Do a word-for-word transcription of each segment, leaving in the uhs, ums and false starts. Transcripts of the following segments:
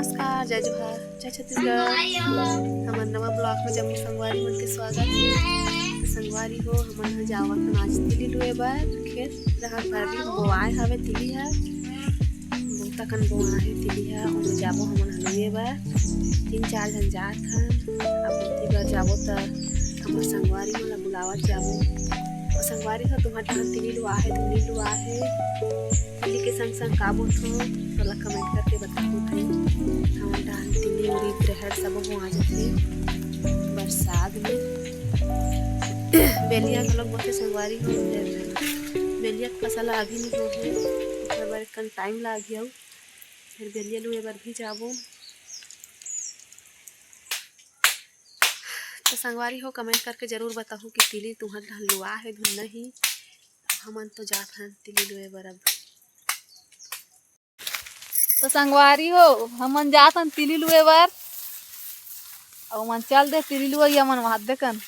नमस्कार, जय जोहार, जय छत्तीसगढ़। हमर नवा ब्लॉग में जम्मो संगवारी मन के स्वागत हे। तो संगवारी हो, हमन ह जावत हन आज तिली लुए बर खेत, जहाँ भर दिन बोआए हवे तिली ह। बहुत अकन बोआ हे तिली ह, ओमे जाबो हमन ह लुए बर। तीन चार झन जात हन। अब ओती बर जाबो त हमर संगवारी मन ला बुलावत जाबो। अउ संगवारी हो, तुम्हर डहन तिली लुआ हे, धुनी लुआ हे, तिली के संग संग का बोथो, तोला कमेंट करके बताहू भाई। हमर डहन तिली उरीद रहर सबो बोआ जाथे बरसात में। बेलिया घलोक बोथे संगवारी हो, बेलिया के फसल आगी नहीं हो हे, ओकर बर कन टाइम लागी। अउ फिर बेलिया लुए बर भी जाबो। तो संगवारी हो, कमेंट करके जरूर बताहू कि तिली तुम्हर डहन लुआ हे धुन नहीं। हमन तो जात हन तिली लुए बर अब। तो संगवारी हो, हमन जात हन तिली लुए बर। अउ मन चल दे तिली लुए, हमन वहां देखन।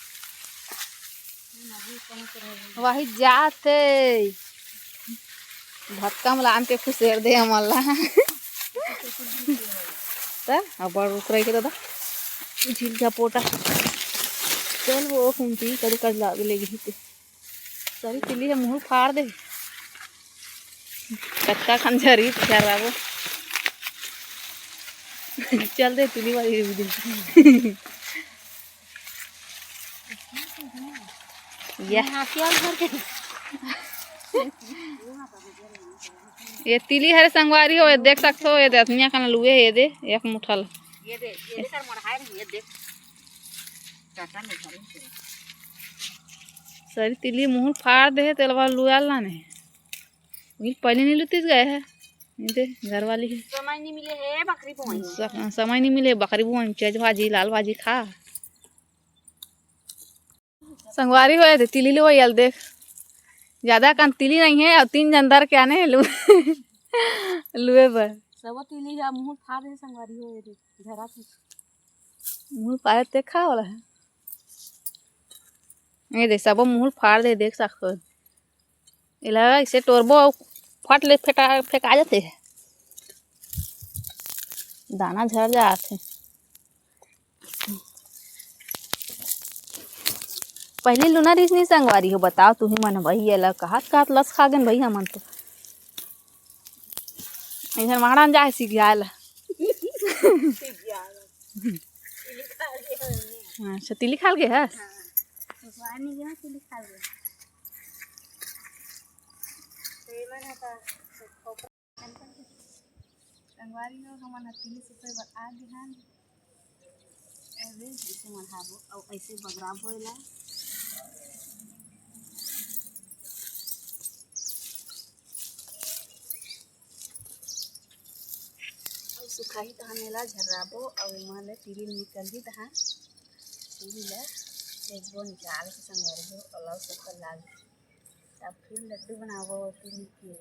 वही जात हे। भटका म लान के खुसेर दे हमन ला। त अब रुक रही के दादा। झिलझा पोटा। चल वो कुंती कदू कद लाग लेगी ते। सारी तिली ह मुहूं फाड़ दे। कतका खन झरी झराबो। चल दे तिली वाली भी दे। ये। हाथिया भर के। ये तिली हरे संगवारी हो, ये देख सकथो, ये दे अतनिया कन लुए हे, ये दे, एक मुठल। ये दे, ये दे सर मढ़ाए रही, ये देख। काटा ले घरे से। सरी तिली मुहूं फाड़ दे हे, तेल वाला लुआल ना ने। वही पहले नहीं लुतिस गए है। ये दे, घर वाली है। समय नहीं मिले हे, बकरी बोई। स-, समय नहीं मिले, बकरी बोई, चेज भाजी, लाल भाजी खा। संगवारी हो, ये दे, तिली लुए, ये देख। ज्यादा कन तिली नहीं है, अउ तीन जन दर के आने हैं लु-, लुए बर। सबो तिली हा मुहूं फाड़ दे संगवारी हो, ये दे, झरा थी। मुहूं फाड़े ते खा वाला है। ये दे, सबो मुहूं फाड़ दे, देख सकथो। एला ऐसे टोरबो अउ फट ले फेटा, फेंका जाथे। दाना झर जाथे। पहली लुना रिस नहीं संगवारी हो, बताओ तुही मन, भैया ला कहत कहत लस खा गेन भैया मन तो। इधर महाराज जाए सीख जाए ला। अच्छा, तिली खाल के है? संगवारी हो, हमन ह तिली सुखई बर आ गे हन। अरे, ऐसे मढ़ाबो अउ ऐसे बगराबो एला। अउ सुखाही तहन एला झर्राबो अउ एमा ले तिली निकलही तहन तिली ला देखबो निकाल के संगवारी हो अउ लाओ सुखल लागे। तब फिर लड्डू बनाबो तिली के।